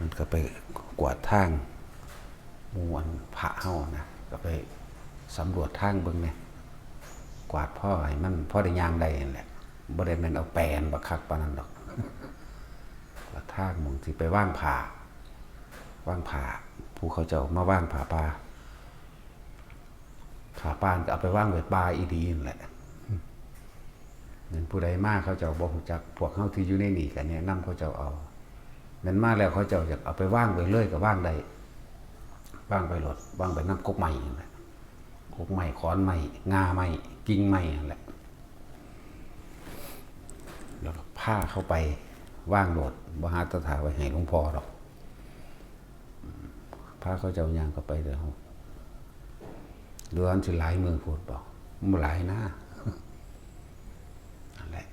ມັນກໍໄປກວາດທາງ ໝູ່ອັນພະເຮົານະ ກໍໄປສຳຫຼວດທາງເບິ່ງແດ່ ກວາດພໍໃຫ້ມັນພໍໄດ້ຍ່າງໄດ້ຫັ້ນແຫຼະ ບໍ່ໄດ້ແມ່ນເອົາແປນບັກຄັກປານນັ້ນດອກ ກວາດທາງໝ່ອງຊິໄປວາງຜ້າ ວາງຜ້າ ຜູ້ເຂົາເຈົ້າມາວາງຜ້າປ່າ ຜ້າປ່າກໍເອົາໄປວາງໄວ້ປ່າອີ່ຫຼີຫັ້ນແຫຼະ ແມ່ນຜູ້ໃດມາເຂົາເຈົ້າບໍ່ຮູ້ຈັກ ພວກເຮົາທີ່ຢູ່ໃນນີ້ກໍແນະນຳເຂົາເຈົ້າເອົາ ແມ່ນມາແລ້ວເຂົາເຈົ້າຢາກເອົາໄປວາງໄວ້ເລີຍກໍວາງໄດ້ ວາງໄປໂລດ ວາງໄປນຳກົກໄມ້ຫັ້ນແຫຼະ ກົກໄມ້ ຂອນໄມ້ ງ່າໄມ້ ກິ່ງໄມ້ຫັ້ນແຫຼະ ແລ້ວກໍພາເຂົາໄປວາງໂລດ ບໍ່ຫາແຕ່ຖ້າໄວ້ໃຫ້ຫຼວງພໍ່ດອກ. ພາເຂົາເຈົ້າຍ່າງເຂົ້າໄປເດີ ເຮົາ ຫຼືວ່າມັນຊິຫຼາຍມື້ໂພດບໍ່? ມັນບໍ່ຫຼາຍນາ ນັ້ນແຫຼະ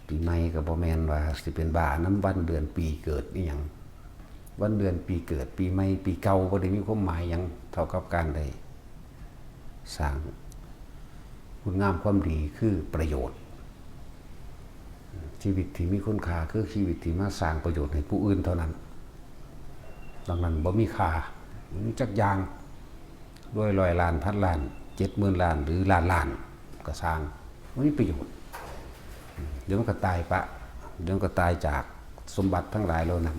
ປີໃໝ່ກໍບໍ່ແມ່ນວ່າຊິເປັນບ້ານຳວັນເດືອນປີເກີດອີ່ຫຍັງ ວັນເດືອນປີເກີດ ປີໃໝ່ ປີເກົ່າ ບໍ່ໄດ້ມີຄວາມໝາຍຫຍັງເທົ່າກັບການໄດ້ ສ້າງຄຸນງາມຄວາມດີຄືປະໂຫຍດ ຊີວິດທີ່ມີຄຸນຄ່າຄືຊີວິດທີ່ມາສ້າງປະໂຫຍດໃຫ້ຜູ້ອື່ນເທົ່ານັ້ນ ນອກນັ້ນບໍ່ມີຄ່າ ບໍ່ມີຈັກຢ່າງ ລວຍຮ້ອຍລ້ານ ພັນລ້ານ ເຈັດໝື່ນລ້ານ ຫຼືລ້ານລ້ານກໍຊ່າງ ບໍ່ມີປະໂຫຍດ ດຽວມັນກໍຕາຍປະ ດຽວມັນກໍຕາຍຈາກສົມບັດທັງຫຼາຍເຫຼົ່ານັ້ນ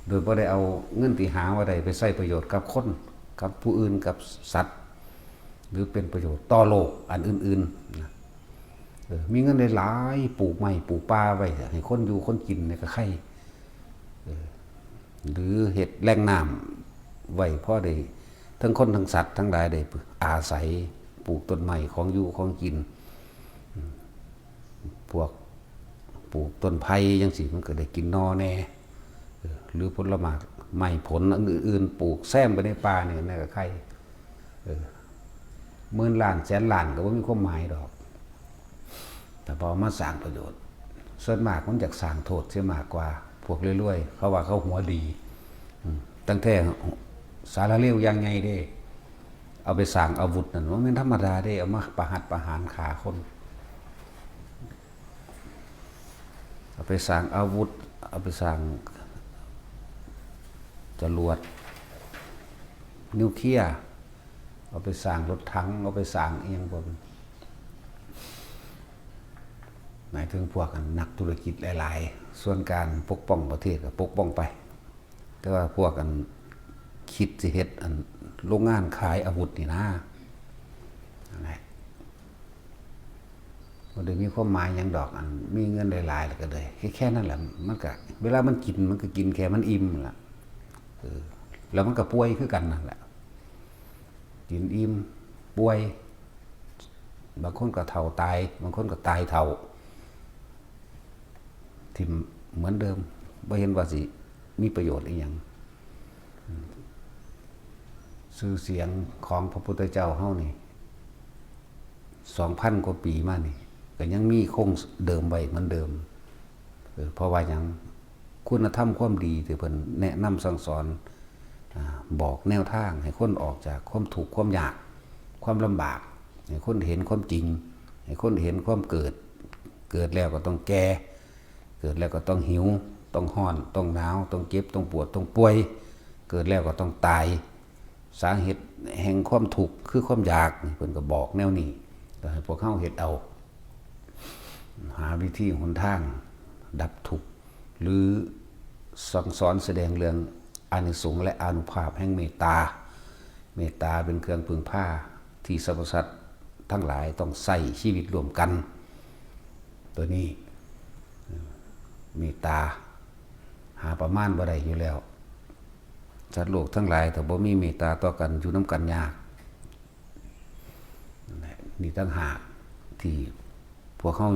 ໂດຍບໍ່ໄດ້ເອົາເງິນທີ່ຫາມາໄດ້ໄປໃຊ້ປະໂຫຍດກັບຄົນ ກັບຜູ້ອື່ນ ກັບສັດ ຫຼືເປັນປະໂຫຍດຕໍ່ໂລກອັນອື່ນໆນະ ເອີ ມີເງິນຫຼາຍໆ ປູກໄມ້ປູກປ່າໄວ້ໃຫ້ຄົນຢູ່ຄົນກິນນີ້ກໍໄຄ ເອີ ຫຼືເຮັດແຫຼ່ງນ້ຳໄວ້ພໍໄດ້ ທັງຄົນທັງສັດທັງຫຼາຍໄດ້ອາໄສ ປູກຕົ້ນໄມ້ຂອງຢູ່ຂອງກິນ ພວກປູກຕົ້ນໄຜ່ຈັ່ງຊີ້ ມັນກໍໄດ້ກິນໜໍ່ແດ່ ເອີ ຫຼືຜົນລະໄມ້ ໄມ້ຜົນອັນອື່ນໆ ປູກແຊມໄປໃນປ່ານີ້ ນັ້ນກໍໄຄ ເອີ ໝື່ນລ້ານແສນລ້ານກໍບໍ່ມີຄວາມໝາຍດອກ ແຕ່ພໍເອົາມາສ້າງປະໂຫຍດ ສ່ວນມາກມັນຢາກສ້າງໂທດເສຍມາກກວ່າ ພວກລວຍໆ ເຂົາວ່າເຂົາຫົວດີ ອືມ ຕັ້ງແທ້ສາລະເລວຢ່າງໃຫຍ່ເດ້ ເອົາໄປສ້າງອາວຸດນັ້ນ ບໍ່ແມ່ນທຳມະດາເດ້ ເອົາມາປະຫັດປະຫານຂ້າຄົນ ເອົາໄປສ້າງອາວຸດ ເອົາໄປສ້າງຈະຫຼວດນິວເຄຍ ເອົາໄປສ້າງລົດຖັງ ເອົາໄປສ້າງອີ່ຫຍັງພວກ ໝາຍເຖິງພວກອັນນັກທຸລະກິດຫຼາຍໆ ສ່ວນການປົກປ້ອງປະເທດກໍປົກປ້ອງໄປ ແຕ່ວ່າພວກອັນຄິດຊິເຮັດອັນໂລງງານຂາຍອາວຸດນີ້ນາ ນັ້ນແຫຼະ ບໍ່ໄດ້ມີຄວາມໝາຍຫຍັງດອກ ອັນມີເງິນຫຼາຍໆ ແລ້ວກໍເລີຍ ແຄ່ ແຄ່ນັ້ນແຫຼະ ມັນກໍ ເວລາມັນກິນ ມັນກໍກິນແຄ່ມັນອີ່ມນັ້ນລະ ເອີ ແລ້ວມັນກໍປ່ວຍຄືກັນນັ້ນແຫຼະ ກິນອີ່ມ ປ່ວຍ ບາງຄົນກໍເຖົ້າຕາຍ ບາງຄົນກໍຕາຍເຖົ້າ ຖິ້ມເໝືອນເດີມ ບໍ່ເຫັນວ່າຊິມີປະໂຫຍດອີ່ຫຍັງ ຊື່ສຽງຂອງພະພຸດທະເຈົ້າເຮົານີ້ ສອງພັນກວ່າປີມານີ້ ກໍຍັງມີຄົງເດີມໄວ້ເໝືອນເດີມ ເອີ ເພາະວ່າຫຍັງ? ຄຸນນະທຳຄວາມດີທີ່ເພິ່ນແນະນຳສັ່ງສອນ ອາ ບອກແນວທາງໃຫ້ຄົນອອກຈາກຄວາມທຸກຄວາມຍາກ ຄວາມລຳບາກ ໃຫ້ຄົນເຫັນຄວາມຈິງ ໃຫ້ຄົນເຫັນຄວາມເກີດ ເກີດແລ້ວກໍຕ້ອງແກ່ ເກີດແລ້ວກໍຕ້ອງຫິວ ຕ້ອງຮ້ອນ ຕ້ອງໜາວ ຕ້ອງເຈັບ ຕ້ອງປວດ ຕ້ອງປ່ວຍ ເກີດແລ້ວກໍຕ້ອງຕາຍ ສາເຫດແຫ່ງຄວາມທຸກຄືຄວາມຢາກ ເພິ່ນກໍບອກແນວນີ້ ກໍໃຫ້ພວກເຮົາເຮັດເອົາ ຫາວິທີຫົນທາງດັບທຸກ ຫຼື ສັ່ງສອນສະແດງເລື່ອງອານິສົງ ແລະ ອານຸພາບແຫ່ງເມດຕາ. ເມດຕາເປັນເຄື່ອງເພິ່ງພາທີ່ສັບພະສັດທັງຫຼາຍຕ້ອງໃຊ້ຊີວິດຮ່ວມກັນ. ໂຕນີ້ ເມດຕາຫາປະມານບໍ່ໄດ້ຢູ່ແລ້ວ. ສັດໂລກທັງຫຼາຍຖ້າບໍ່ມີເມດຕາຕໍ່ກັນ ຢູ່ນຳກັນຍາກ. ນີ້ຕ່າງຫາກທີ່ພວກເຮົາ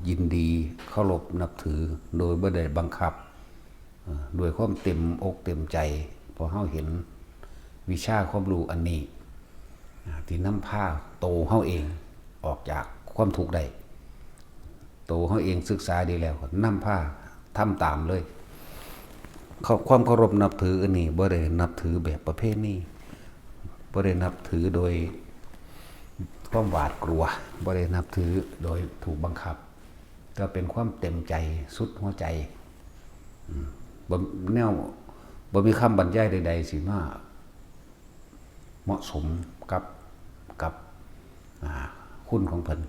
ຍິນດີເຄົາລົບນັບຖືໂດຍບໍ່ໄດ້ບັງຄັບ, ເອີ ດ້ວຍຄວາມເຕັມອົກເຕັມໃຈ, ເພາະເຮົາເຫັນວິຊາຄວາມຮູ້ອັນນີ້ ທີ່ນຳພາໂຕເຮົາເອງອອກຈາກຄວາມທຸກໄດ້. ໂຕເຮົາເອງສຶກສາດີແລ້ວ ກໍນຳພາທຳຕາມເລີຍ. ເຄົາ ຄວາມເຄົາລົບນັບຖືອັນນີ້ ບໍ່ໄດ້ນັບຖືແບບປະເພນີ, ບໍ່ໄດ້ນັບຖືໂດຍຄວາມຫວາດກົວ, ບໍ່ໄດ້ນັບຖືໂດຍຖືກບັງຄັບ, ແຕ່ເປັນຄວາມເຕັມໃຈສຸດຫົວໃຈ. ອືມ ບໍ່ ແນວ ບໍ່ມີຄຳບັນຍາຍໃດໆ ຊິມາເໝາະສົມກັບ ກັບ ອ່າ ຄຸນຂອງເພິ່ນ.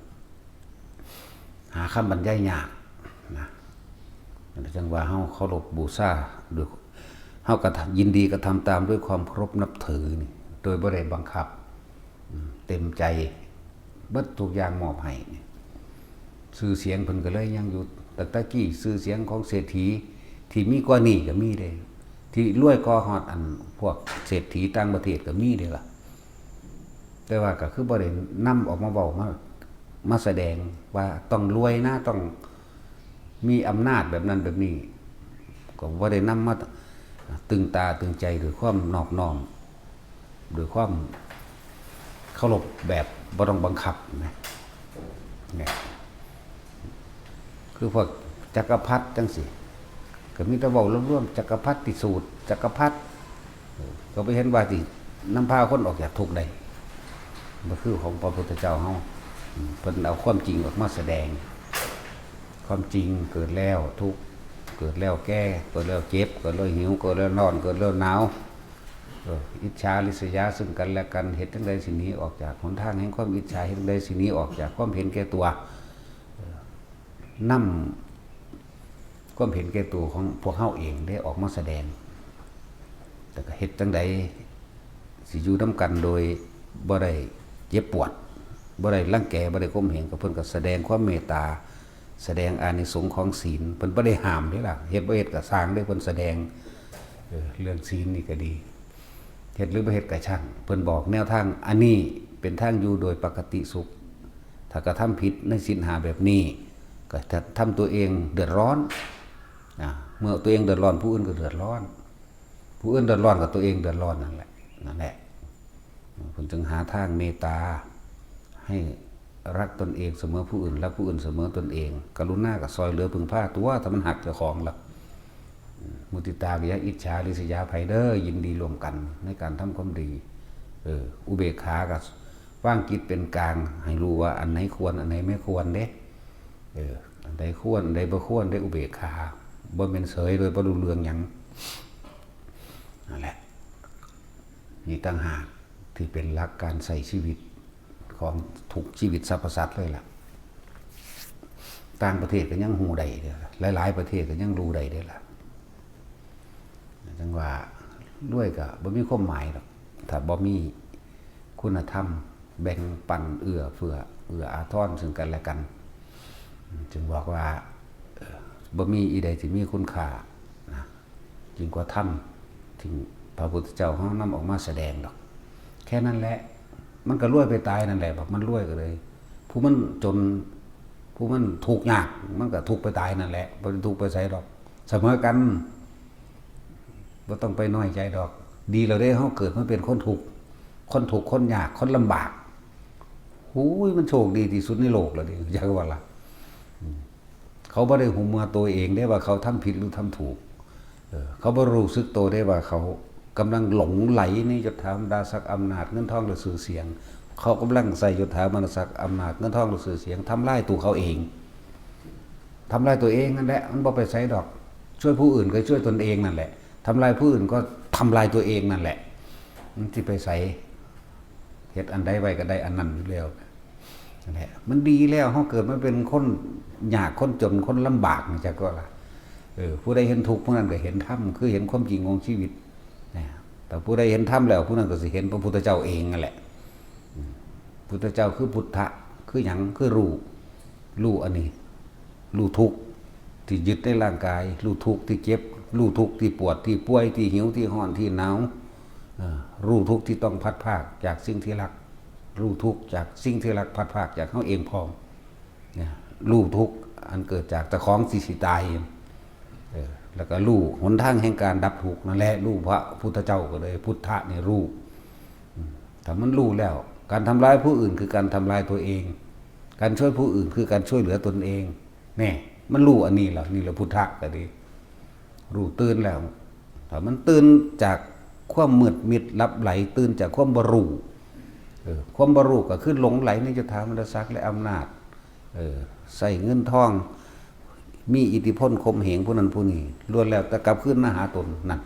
ຫາຄຳບັນຍາຍຍາກນະ. ຈັ່ງວ່າເຮົາເຄົາລົບບູຊາ ໂດຍ ເຮົາກໍ ຍ- ຍິນດີກະທຳຕາມດ້ວຍຄວາມເຄົາລົບນັບຖືນີ້ ໂດຍບໍ່ໄດ້ບັງຄັບ ອືມ ເຕັມໃຈ ເບິດທຸກຢ່າງມອບໃຫ້. ຊື່ສຽງເພິ່ນກໍເລີຍຍັງຢູ່ ຕັ້ງແຕ່ກີ້ ຊື່ສຽງຂອງເສດຖີທີ່ມີກວ່ານີ້ກໍມີເດ້ ທີ່ລວຍກວ່າຮອດອັນພວກເສດຖີຕ່າງປະເທດກໍມີເດ້ລະ. ແຕ່ວ່າກໍຄືບໍ່ໄດ້ນຳອອກມາເວົ້າ ມາ ມາສະແດງວ່າຕ້ອງລວຍນະ ຕ້ອງມີອຳນາດແບບນັ້ນແບບນີ້ ກໍບໍ່ໄດ້ນຳມາຕຶງຕາຕຶງໃຈດ້ວຍຄວາມນອບນ້ອມ ດ້ວຍຄວາມເຄົາລົບແບບບໍ່ຕ້ອງບັງຄັບນະ. ແມ່ນ ຄືພວກຈັກກະພັດຈັ່ງຊີ້ ກໍມີແຕ່ເວົ້າລວມໆ ຈັກກະພັດຕິສູດ ຈັກກະພັດ ກໍບໍ່ເຫັນວ່າຊິນຳພາຄົນອອກຈາກທຸກໄດ້. ບໍ່ຄືຂອງພະພຸດທະເຈົ້າເຮົາ ເພິ່ນເອົາຄວາມຈິງອອກມາສະແດງ. ຄວາມຈິງເກີດແລ້ວທຸກ ເກີດແລ້ວແກ່ ເກີດແລ້ວເຈັບ ເກີດແລ້ວຫິວ ເກີດແລ້ວຮ້ອນ ເກີດແລ້ວໜາວ ເອີ ອິດສາລິສຍາເຊິ່ງກັນແລະກັນ ເຮັດຈັ່ງໃດຊິໜີອອກຈາກຫົນທາງແຫ່ງຄວາມອິດສາ ເຮັດຈັ່ງໃດຊິໜີອອກຈາກຄວາມເຫັນແກ່ຕົວ ເອີ ນຳຄວາມເຫັນແກ່ຕົວຂອງພວກເຮົາເອງເດ້ອອກມາສະແດງ ແລ້ວກໍເຮັດຈັ່ງໃດ ຊິຢູ່ນຳກັນໂດຍບໍ່ໄດ້ເຈັບປວດ ບໍ່ໄດ້ລັງແກ ບໍ່ໄດ້ຂົ່ມເຫງ ກໍເພິ່ນກໍສະແດງຄວາມເມດຕາ ສະແດງອານິສົງຂອງສີນ. ເພິ່ນບໍ່ໄດ້ຫ້າມເດ້ລະ ເຮັດບໍ່ເຮັດກໍຊ່າງເດ້ ເພິ່ນສະແດງ ເອີ ເລື່ອງສີນນີ້ກໍດີ ເຮັດຫຼືບໍ່ເຮັດກໍຊ່າງ ເພິ່ນບອກແນວທາງ ອັນນີ້ເປັນທາງຢູ່ໂດຍປະກະຕິສຸກ. ຖ້າກະທຳຜິດໃນສິນຫ້າແບບນີ້ ກໍທຳຕົວເອງເດືອດຮ້ອນ ອາ ເມື່ອຕົວເອງເດືອດຮ້ອນ ຜູ້ອື່ນກໍເດືອດຮ້ອນ ຜູ້ອື່ນເດືອດຮ້ອນກໍຕົວເອງເດືອດຮ້ອນນັ້ນແຫຼະ ນັ້ນແຫຼະ. ເພິ່ນຈຶ່ງຫາທາງເມດຕາ ໃຫ້ຮັກຕົນເອງສະເໝີຜູ້ອື່ນ ຮັກຜູ້ອື່ນສະເໝີຕົນເອງ. ກະລຸນາກໍຊ່ອຍເຫຼືອເພິ່ງພາຕົວ ຖ້າມັນຮັກເຈົ້າຂອງລະ. ມຸທິຕາກໍຢ່າອິດສາລິສຍາໃຜເດີ ຍິນດີຮ່ວມກັນໃນການທຳຄວາມດີ. ເອີ ອຸເບກຂາກໍວາງຈິດເປັນກາງ ໃຫ້ຮູ້ວ່າອັນໃດຄວນ ອັນໃດບໍ່ຄວນເດ້. ເອີ ອັນໃດຄວນ ອັນໃດບໍ່ຄວນໄດ້ອຸເບກຂາ ບໍ່ແມ່ນເສີຍໂດຍບໍ່ຮູ້ເລື່ອງຫຍັງ. ນັ້ນແຫຼະ ນີ້ຕ່າງຫາກທີ່ເປັນຫຼັກການໃຊ້ຊີວິດຂອງທຸກຊີວິດສັບພະສັດເລີຍລະ. ຕ່າງປະເທດກໍຍັງຮູ້ໄດ້ເດ້ລະ ຫຼາຍໆປະເທດກໍຍັງຮູ້ໄດ້ເດ້ລະ. ຈັ່ງວ່າລວຍກໍບໍ່ມີຄວາມໝາຍດອກ ຖ້າບໍ່ມີຄຸນນະທຳ ແບ່ງປັນເອື້ອເຟື້ອ ເອື້ອອາທອນເຊິ່ງກັນແລະກັນ. ຈຶ່ງບອກວ່າ ເອີ ບໍ່ມີອີ່ໃດທີ່ມີຄຸນຄ່ານະ ຍິ່ງກວ່າທຳທີ່ພະພຸດທະເຈົ້າເຮົານຳອອກມາສະແດງດອກ. ແຄ່ນັ້ນແຫຼະ ມັນກໍລວຍໄປຕາຍນັ້ນແຫຼະ ບັກມັນລວຍກໍເລີຍ ຜູ້ມັນຈົນ ຜູ້ມັນທຸກຍາກ ມັນກໍທຸກໄປຕາຍນັ້ນແຫຼະ ບໍ່ໄດ້ທຸກໄປໃສດອກ ສະເໝີກັນ. ບໍ່ຕ້ອງໄປນ້ອຍໃຈດອກ ດີແລ້ວເດ້ ເຮົາເກີດມາເປັນຄົນທຸກ ຄົນທຸກ ຄົນຍາກ ຄົນລຳບາກ. ໂອ້ຍ ມັນໂຊກດີທີ່ສຸດໃນໂລກແລ້ວເດ້ ຈັກວ່າລະ. ເຂົາບໍ່ໄດ້ຮູ້ເມືອຕົວເອງເດ້ວ່າເຂົາທຳຜິດຫຼືທຳຖືກ. ເອີ ເຂົາບໍ່ຮູ້ສຶກໂຕເດ້ວ່າເຂົາກຳລັງຫຼົງໄຫຼໃນຍົດຖາບັນດາສັກອຳນາດເງິນທອງແລະຊື່ສຽງ. ເຂົາກຳລັງໃຊ້ຍົດຖາບັນດາສັກອຳນາດເງິນທອງແລະຊື່ສຽງທຳລາຍຕົວເຂົາເອງ. ທຳລາຍຕົວເອງນັ້ນແຫຼະ ມັນບໍ່ໄປໃສດອກ. ຊ່ວຍຜູ້ອື່ນກໍຊ່ວຍຕົນເອງນັ້ນແຫຼະ ທຳລາຍຜູ້ອື່ນກໍທຳລາຍຕົວເອງນັ້ນແຫຼະ. ມັນຊິໄປໃສ? ເຮັດອັນໃດໄວ້ກໍໄດ້ອັນນັ້ນຢູ່ແລ້ວ. ນັ້ນແຫຼະ ມັນດີແລ້ວ ເຮົາເກີດມາເປັນຄົນຍາກ ຄົນຈົນ ຄົນລຳບາກ ຈັກວ່າລະ. ເອີ ຜູ້ໃດເຫັນທຸກ ຜູ້ນັ້ນກໍເຫັນທຳ ຄືເຫັນຄວາມຈິງຂອງຊີວິດ. ນະ ແຕ່ຜູ້ໃດເຫັນທຳແລ້ວ ຜູ້ນັ້ນກໍຊິເຫັນພະພຸດທະເຈົ້າເອງນັ້ນແຫຼະ. ອືມ ພຸດທະເຈົ້າຄືພຸດທະ ຄືຫຍັງ? ຄືຮູ້ ຮູ້ອັນນີ້ ຮູ້ທຸກທີ່ຍຶດໃນຮ່າງກາຍ ຮູ້ທຸກທີ່ເຈັບ ຮູ້ທຸກທີ່ປວດ ທີ່ປ່ວຍ ທີ່ຫິວ ທີ່ຮ້ອນ ທີ່ໜາວ ເອີ ຮູ້ທຸກທີ່ຕ້ອງພັດພາກຈາກສິ່ງທີ່ຮັກ ຮູ້ທຸກຈາກສິ່ງທີ່ຮັກ ພັດພາກຈາກເຮົາເອງພ້ອມ. ນະ ຮູ້ທຸກອັນເກີດຈາກເຈົ້າຂອງທີ່ຊິຕາຍ ເອີ ແລ້ວກໍຮູ້ຫົນທາງແຫ່ງການດັບທຸກນັ້ນແຫຼະ. ຮູ້ພະພຸດທະເຈົ້າກໍເລີຍ ພຸດທະນີ້ຮູ້. ອືມ ຖ້າມັນຮູ້ແລ້ວ ການທຳລາຍຜູ້ອື່ນຄືການທຳລາຍຕົວເອງ ການຊ່ວຍຜູ້ອື່ນຄືການຊ່ວຍເຫຼືອຕົນເອງ. ແນ່ ມັນຮູ້ອັນນີ້ແລ້ວ ນີ້ແຫຼະພຸດທະກໍດີ. ຮູ້ຕື່ນແລ້ວ ຖ້າມັນຕື່ນຈາກຄວາມມືດມິດຫຼັບໄຫຼ ຕື່ນຈາກຄວາມບໍ່ຮູ້ ເອີ ຄວາມບໍ່ຮູ້ກໍຄືຫຼົງໄຫຼໃນຍົດຖາບັນດາສັກ ແລະ ອຳນາດ ເອີ ໃຊ້ເງິນທອງ ມີອິດທິພົນຂົ່ມເຫງຜູ້ນັ້ນຜູ້ນີ້ ລ້ວນແລ້ວແຕ່ກັບຄືນມາຫາຕົນນັ້ນ.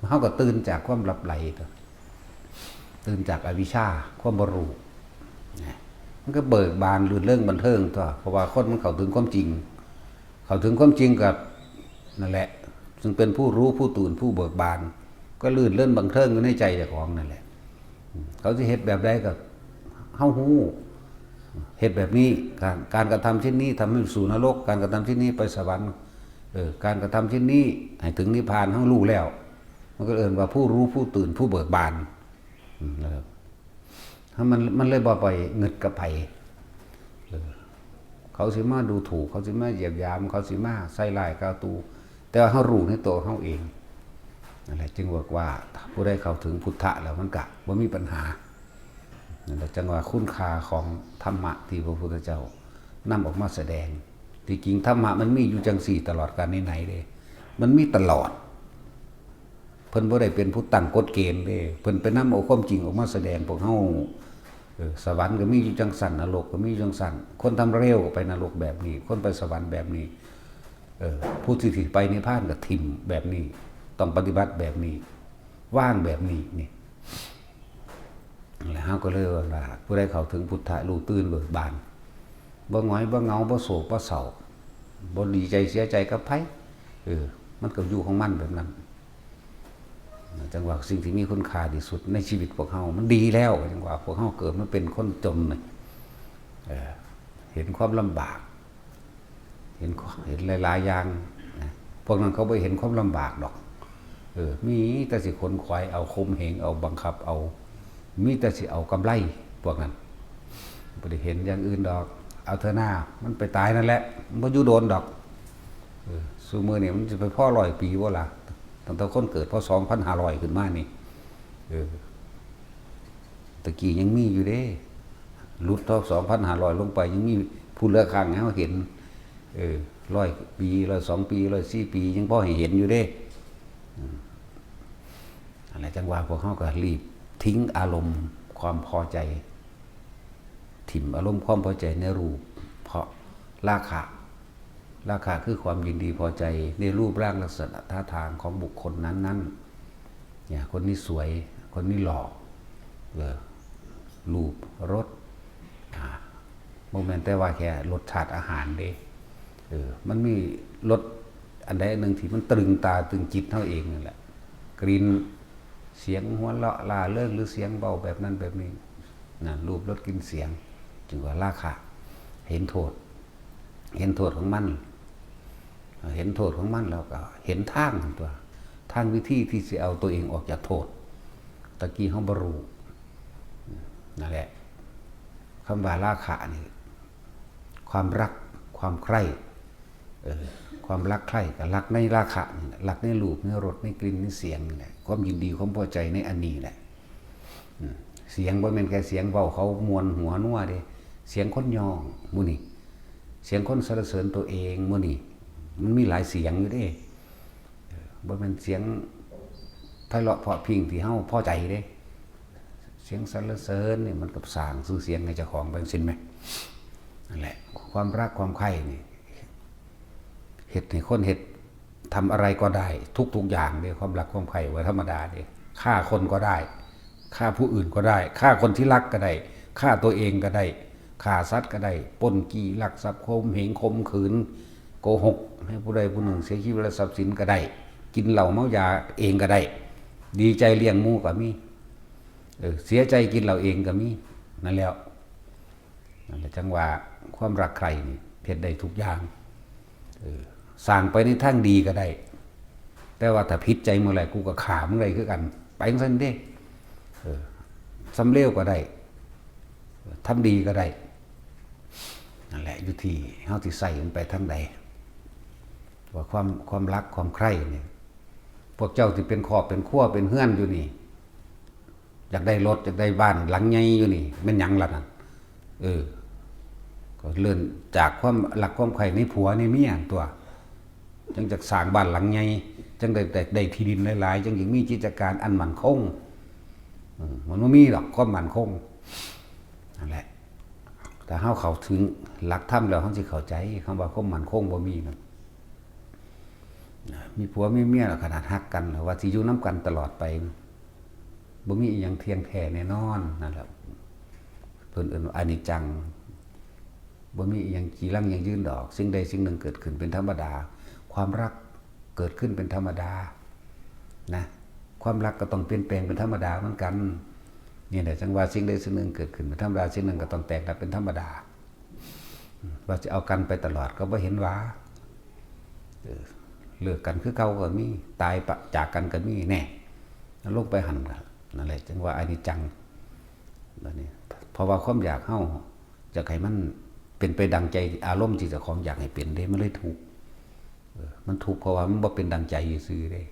ເຮົາກໍຕື່ນຈາກຄວາມຫຼັບໄຫຼຕົວະ ຕື່ນຈາກອະວິຊຊາ ຄວາມບໍ່ຮູ້ນະ. ມັນກໍເບີກບານ ລື່ນເລີງບັນເທີງຕົວະ ເພາະວ່າຄົນມັນເຂົ້າເຖິງຄວາມຈິງ. ເຂົ້າເຖິງຄວາມຈິງກໍນັ້ນແຫຼະ ຈຶ່ງເປັນຜູ້ຮູ້ ຜູ້ຕື່ນ ຜູ້ເບີກບານ ກໍລື່ນເລີງບັນເທີງຢູ່ໃນໃຈເຈົ້າຂອງນັ້ນແຫຼະ. ເຂົາຊິເຮັດແບບໃດກໍເຮົາຮູ້ ເຮັດແບບນີ້ ການ ການກະທຳເຊັ່ນນີ້ທຳໃຫ້ສູ່ນະລົກ ການກະທຳເຊັ່ນນີ້ໄປສະຫວັນ ເອີ ການກະທຳເຊັ່ນນີ້ໃຫ້ເຖິງນິບພານ ເຮົາຮູ້ແລ້ວ ມັນກໍເອີ້ນວ່າຜູ້ຮູ້ ຜູ້ຕື່ນ ຜູ້ເບີກບານ. ເອີ ມັນ ມັນເລີຍບໍ່ໄປງຶດກັບໃຜ ເອີ ເຂົາຊິມາດູຖູກ ເຂົາຊິມາຢຽບຢາມ ເຂົາຊິມາໃສ່ຮ້າຍກ່າວຕູ່ ແຕ່ວ່າເຮົາຮູ້ໃນຕົວເຮົາເອງ. ນັ້ນແຫຼະ ຈຶ່ງບອກວ່າ ຜູ້ໃດເຂົ້າເຖິງພຸດທະແລ້ວ ມັນກະບໍ່ມີບັນຫາ. ນັ້ນແຫຼະ ຈັ່ງວ່າຄຸນຄ່າຂອງທຳມະທີ່ພະພຸດທະເຈົ້ານຳອອກມາສະແດງ. ທີ່ຈິງທຳມະມັນມີຢູ່ຈັ່ງຊີ້ຕະຫຼອດການໃນໆເດ້ ມັນມີຕະຫຼອດ. ເພິ່ນບໍ່ໄດ້ເປັນຜູ້ຕັ້ງກົດເກນເດ້ ເພິ່ນໄປນຳເອົາຄວາມຈິງອອກມາສະແດງພວກເຮົາ. ເອີ ສະຫວັນກໍມີຢູ່ຈັ່ງຊັ້ນ ນະລົກກໍມີຢູ່ຈັ່ງຊັ້ນ ຄົນທຳເລວກໍໄປນະລົກແບບນີ້ ຄົນໄປສະຫວັນແບບນີ້. ເອີ ຜູ້ທີ່ ທີ່ໄປນິບພານກໍຖິ້ມແບບນີ້ ຕ້ອງປະຕິບັດແບບນີ້ ວາງແບບນີ້ນີ້. ແລ້ວເຮົາກໍເລີຍວ່າ ຜູ້ໃດເຂົ້າເຖິງພຸດທະ ຮູ້ຕື່ນເບີກບານ ບໍ່ຫງອຍ ບໍ່ເຫງົາ ບໍ່ໂສກ ບໍ່ເສົ້າ ບໍ່ດີໃຈເສຍໃຈກັບໃຜ ເອີ ມັນກໍຢູ່ຂອງມັນແບບນັ້ນ. ຈັ່ງວ່າສິ່ງທີ່ມີຄຸນຄ່າທີ່ສຸດໃນຊີວິດພວກເຮົາ ມັນດີແລ້ວ. ຈັ່ງວ່າພວກເຮົາເກີດມາເປັນຄົນຈົນນີ້ ເອີ ເຫັນຄວາມລຳບາກ ເຫັນ ເຫັນຫຼາຍໆຢ່າງນະ. ພວກນັ້ນເຂົາບໍ່ເຫັນຄວາມລຳບາກດອກ ເອີ ມີແຕ່ຊິຂົນຂວາຍເອົາ ຂົ່ມເຫງເອົາ ບັງຄັບເອົາ ມີແຕ່ຊິເອົາກຳໄລ. ພວກນັ້ນບໍ່ໄດ້ເຫັນຢ່າງອື່ນດອກ ເອົາເທື່ອໜ້າ ມັນໄປຕາຍນັ້ນແຫຼະ ມັນບໍ່ຢູ່ດົນດອກ. ເອີ ຊຸມື້ນີ້ມັນຊິໄປພໍຮ້ອຍປີບໍ່ລະ ຕັ້ງແຕ່ຄົນເກີດ ພໍສອງພັນຫ້າຮ້ອຍຂຶ້ນມານີ້. ເອີ ຕະກີ້ຍັງມີຢູ່ເດ້ ຫຼຸດເທົ່າສອງພັນຫ້າຮ້ອຍລົງໄປ ຍັງມີຜູ້ເຫຼືອຂ້າງໃຫ້ເຮົາເຫັນ ເອີ ຮ້ອຍປີ ຮ້ອຍສອງປີ ຮ້ອຍສີ່ປີ ຍັງພໍໃຫ້ເຫັນຢູ່ເດ້. ອືມ ອັນນັ້ນຈັ່ງວ່າພວກເຮົາກໍຫຼີບຖິ້ມອາລົມຄວາມພໍໃຈ ຖິ້ມອາລົມຄວາມພໍໃຈໃນຮູບ ເພາະລາຄະ ລາຄະຄືຄວາມຍິນດີພໍໃຈໃນຮູບຮ່າງລັກສະນະທ່າທາງຂອງບຸກຄົນນັ້ນໆ ເນຍ ຄົນນີ້ສວຍ ຄົນນີ້ຫຼໍ່ ເອີ ຮູບ ລົດ ອ່າ ບໍ່ແມ່ນແຕ່ວ່າແຄ່ລົດຊາດອາຫານເດ້ ເອີ ມັນມີລົດອັນໃດອັນໜຶ່ງທີ່ມັນຕະລຶງຕາຕຶງຈິດເຮົາເອງນັ້ນແຫຼະ ກິ່ນ ສຽງຫົວເລາະລ່າເລີງ ຫຼື ສຽງເວົ້າແບບນັ້ນແບບນີ້ ນັ້ນ ຮູບ ລົດ ກິ່ນ ສຽງ ຈຶ່ງວ່າລາຄະ ເຫັນໂທດ ເຫັນໂທດຂອງມັນ ເຫັນໂທດຂອງມັນແລ້ວກໍເຫັນທາງນັ້ນຕົວະ ທາງວິທີທີ່ຊິເອົາຕົວເອງອອກຈາກໂທດ. ຕະກີ້ເຮົາບໍ່ຮູ້ ນັ້ນແຫຼະ ຄຳວ່າລາຄະນີ້ ຄວາມລັກ ຄວາມໃຄ່ ເອີ ຄວາມລັກໃຄ່ກໍລັກໃນລາຄະນີ້ແຫຼະ ລັກໃນຮູບ ໃນລົດ ໃນກິ່ນ ໃນສຽງນີ້ແຫຼະ ຄວາມຍິນດີ ຄວາມພໍໃຈໃນອັນນີ້ແຫຼະ. ອືມ ສຽງບໍ່ແມ່ນແຄ່ສຽງເວົ້າເຂົາມ່ວນຫົວນົວເດ້ ສຽງຄົນຍ້ອງມື້ນີ້ ສຽງຄົນສັນລະເສີນຕົວເອງມື້ນີ້ ມັນມີຫຼາຍສຽງຢູ່ເດ້ ເອີ ບໍ່ແມ່ນສຽງໄພເລາະເພາະພິ່ງທີ່ເຮົາພໍໃຈເດ້. ສຽງສັນລະເສີນນີ້ມັນກໍສ້າງຊື່ສຽງໃຫ້ເຈົ້າຂອງໄປຈັ່ງຊີ້ແມະ. ນັ້ນແຫຼະ ຄວາມລັກຄວາມໃຄ່ນີ້ ເຮັດໃຫ້ຄົນເຮັດ ທຳອະໄລກໍໄດ້ ທຸກໆຢ່າງເດ້ ຄວາມລັກຄວາມໃຄ່ບໍ່ທຳມະດາເດ້. ຂ້າຄົນກໍໄດ້ ຂ້າຜູ້ອື່ນກໍໄດ້ ຂ້າຄົນທີ່ລັກກໍໄດ້ ຂ້າຕົວເອງກໍໄດ້ ຂ້າສັດກໍໄດ້ ປຸ້ນຈີ້ ລັກຊັບ ຂົ່ມເຫງ ຂົ່ມຂືນ ໂກຫົກໃຫ້ຜູ້ໃດຜູ້ໜຶ່ງເສຍຊີວິດ ແລະ ຊັບສິນກໍໄດ້ ກິນເຫຼົ້າເມົາຢາເອງກໍໄດ້ ດີໃຈລ້ຽງໝູກໍມີ ເອີ ເສຍໃຈກິນເຫຼົ້າເອງກໍມີ ນັ້ນແຫຼະ. ນັ້ນແຫຼະ ຈັ່ງວ່າຄວາມລັກໃຄ່ນີ້ເຮັດໄດ້ທຸກຢ່າງ ເອີ ສ້າງໄປໃນທາງດີກໍໄດ້ ແຕ່ວ່າຖ້າຜິດໃຈເມື່ອໃດ ກູກໍຂ້າມຶງໄດ້ຄືກັນ ໄປຈັ່ງຊັ້ນເດ້. ເອີ ທຳເລວກໍໄດ້ ທຳດີກໍໄດ້ ນັ້ນແຫຼະ ຢູ່ທີ່ເຮົາຊິໃຊ້ມັນໄປທາງໃດ ວ່າຄວາມ ຄວາມລັກຄວາມໃຄ່ນີ້ ພວກເຈົ້າທີ່ເປັນຄອບເປັນຄົວເປັນເຮືອນຢູ່ນີ້ ຢາກໄດ້ລົດ ຢາກໄດ້ບ້ານຫຼັງໃຫຍ່ຢູ່ນີ້ ແມ່ນຫຍັງລະນັ້ນ? ເອີ ກໍເລີ່ມຈາກຄວາມລັກຄວາມໃຄ່ໃນຜົວໃນເມຍຫັ້ນຕົວະ ຈັ່ງຈະສ້າງບ້ານຫຼັງໃຫຍ່ ຈັ່ງໄດ້ ໄດ້ ໄດ້ທີ່ດິນຫຼາຍໆ ຈັ່ງຈະມີກິດຈະການອັນໝັ້ນຄົງ. ເອີ ມັນບໍ່ມີດອກຄວາມໝັ້ນຄົງ ນັ້ນແຫຼະ. ຖ້າເຮົາເຂົ້າເຖິງຫຼັກທຳແລ້ວ ເຮົາຊິເຂົ້າໃຈຄຳວ່າຄວາມໝັ້ນຄົງບໍ່ມີນັ້ນ ມີຜົວມີເມຍແລ້ວຂະໜາດຮັກກັນ ແລ້ວວ່າຊິຢູ່ນຳກັນຕະຫຼອດໄປ ບໍ່ມີອີ່ຫຍັງທ່ຽງແທ້ແນ່ນອນ ນັ້ນແຫຼະ ເພິ່ນເອີ້ນວ່າອະນິດຈັງ ບໍ່ມີອີ່ຫຍັງຈີລັງຢັ້ງຢືນດອກ ສິ່ງໃດສິ່ງໜຶ່ງເກີດຂຶ້ນເປັນທຳມະດາ ຄວາມຮັກເກີດຂຶ້ນເປັນທຳມະດານະ ຄວາມຮັກກໍຕ້ອງປ່ຽນແປງເປັນທຳມະດາເໝືອນກັນ ນີ້ແຫຼະ ຈັ່ງວ່າສິ່ງໃດສິ່ງໜຶ່ງເກີດຂຶ້ນເປັນທຳມະດາ ສິ່ງນັ້ນກໍຕ້ອງແຕກດັບເປັນທຳມະດາ ວ່າຊິເອົາກັນໄປຕະຫຼອດກໍບໍ່ເຫັນວ່າ ເອີ ເລີກກັນຄືເກົ່າກໍມີ ຕາຍປະຈາກກັນກໍມີ ແນ່ ລົງໄປຫັ້ນ ນັ້ນແຫຼະ ຈັ່ງວ່າອະນິດຈັງ ບາດນີ້ ເພາະວ່າຄວາມຢາກເຮົາຢາກໃຫ້ມັນເປັນໄປດັ່ງໃຈ ອາລົມທີ່ເຈົ້າຂອງຢາກໃຫ້ເປັນເດ້ ມັນເລີຍທຸກ ເອີ ມັນທຸກເພາະວ່າມັນບໍ່ເປັນດັ່ງໃຈຊື່ໆເດ້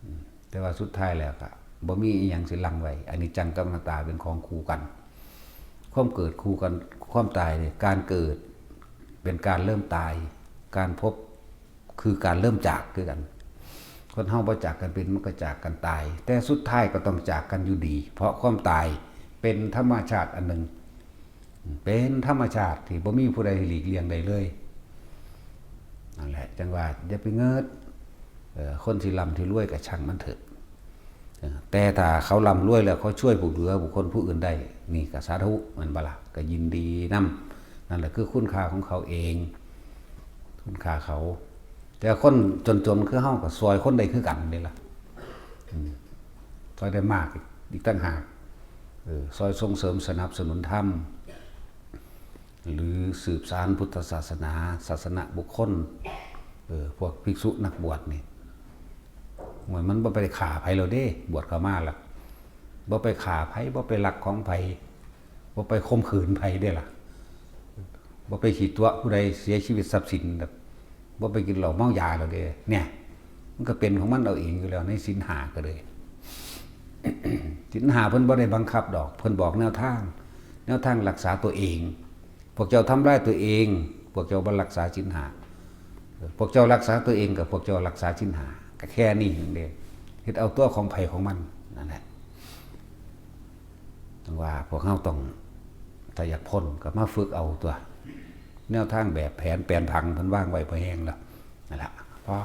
ອືມ ແຕ່ວ່າສຸດທ້າຍແລ້ວກະບໍ່ມີອີ່ຫຍັງຊິລັງໄວ້ ອະນິດຈັງກັບອະນັດຕາເປັນຂອງຄູ່ກັນ ຄວາມເກີດຄູ່ກັນ ຄວາມຕາຍນີ້ ການເກີດເປັນການເລີ່ມຕາຍ ການພົບຄືການເລີ່ມຈາກຄືກັນ ຄົນເຮົາບໍ່ຈາກກັນເປັນ ມັນກໍຈາກກັນຕາຍ ແຕ່ສຸດທ້າຍກໍຕ້ອງຈາກກັນຢູ່ດີ ເພາະຄວາມຕາຍເປັນທຳມະຊາດອັນໜຶ່ງ ເປັນທຳມະຊາດທີ່ບໍ່ມີຜູ້ໃດຫຼີກລ່ຽງໄດ້ເລີຍ ນັ້ນແຫຼະ ຈັ່ງວ່າຢ່າໄປເງີດ ເອີ ຄົນທີ່ລ່ຳທີ່ລວຍກໍຊ່າງມັນເຖາະ ເອີ ແຕ່ຖ້າເຂົາລ່ຳລວຍແລ້ວ ເຂົາຊ່ວຍຜູ້ເຫຼືອບຸກຄົນຜູ້ອື່ນໄດ້ ນີ້ກໍສາທຸ ແມ່ນບໍ່ລະ? ກໍຍິນດີນຳ ນັ້ນແຫຼະຄືຄຸນຄ່າຂອງເຂົາເອງ ຄຸນຄ່າເຂົາ ແຕ່ຄົນຈົນໆຄືເຮົາກໍຊ່ວຍຄົນໄດ້ຄືກັນເດ້ລະ ອືມ ຊ່ອຍໄດ້ມາກອີກຕ່າງຫາກ ເອີ ຊ່ອຍສົ່ງເສີມສະໜັບສະໜູນທຳ ຫຼື ສືບສານພຸດທະສາສະໜາ ສາສະນະບຸກຄົນ ເອີ ພວກພິກສຸນັກບວດນີ້ ໂອ້ຍ ມັນບໍ່ໄປຂ້າໃຜແລ້ວເດ້ ບວດເຂົ້າມາແລ້ວ ບໍ່ໄປຂ້າໃຜ ບໍ່ໄປລັກຂອງໃຜ ບໍ່ໄປຂົ່ມຂືນໃຜເດ້ລະ ບໍ່ໄປຂີ້ຕົວະຜູ້ໃດເສຍຊີວິດຊັບສິນ ແບບບໍ່ໄປກິນເຫຼົ້າເມົາຢາແລ້ວເດ້ ເນ່ຍ ມັນກໍເປັນຂອງມັນເອົາເອງຢູ່ແລ້ວ ໃນສິນຫ້າກໍເລີຍ ສິນຫ້າເພິ່ນບໍ່ໄດ້ບັງຄັບດອກ ເພິ່ນບອກແນວທາງ ແນວທາງລັກສາຕົວເອງ ພວກເຈົ້າທຳລາຍຕົວເອງ ພວກເຈົ້າບໍ່ລັກສາສິນຫ້າ ພວກເຈົ້າລັກສາຕົວເອງ ກໍພວກເຈົ້າລັກສາສິນຫ້າ ກໍແຄ່ນີ້ເອງເດ້ ເຮັດເອົາຕົວຂອງໃຜຂອງມັນ ນັ້ນແຫຼະ ຈັ່ງວ່າພວກເຮົາຕ້ອງ ຖ້າຢາກພົ້ນກໍມາຝຶກເອົາຕົວະ ແນວທາງແບບແຜນແປນຜັງເພິ່ນວາງໄວ້ພໍແຮງແລ້ວ ນັ້ນລະ ພໍ.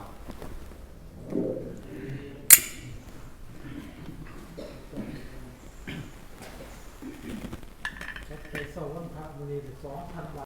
ໄປເຊົ້າວັນພະ ມື້ນີ້ສອງພັນບາດ.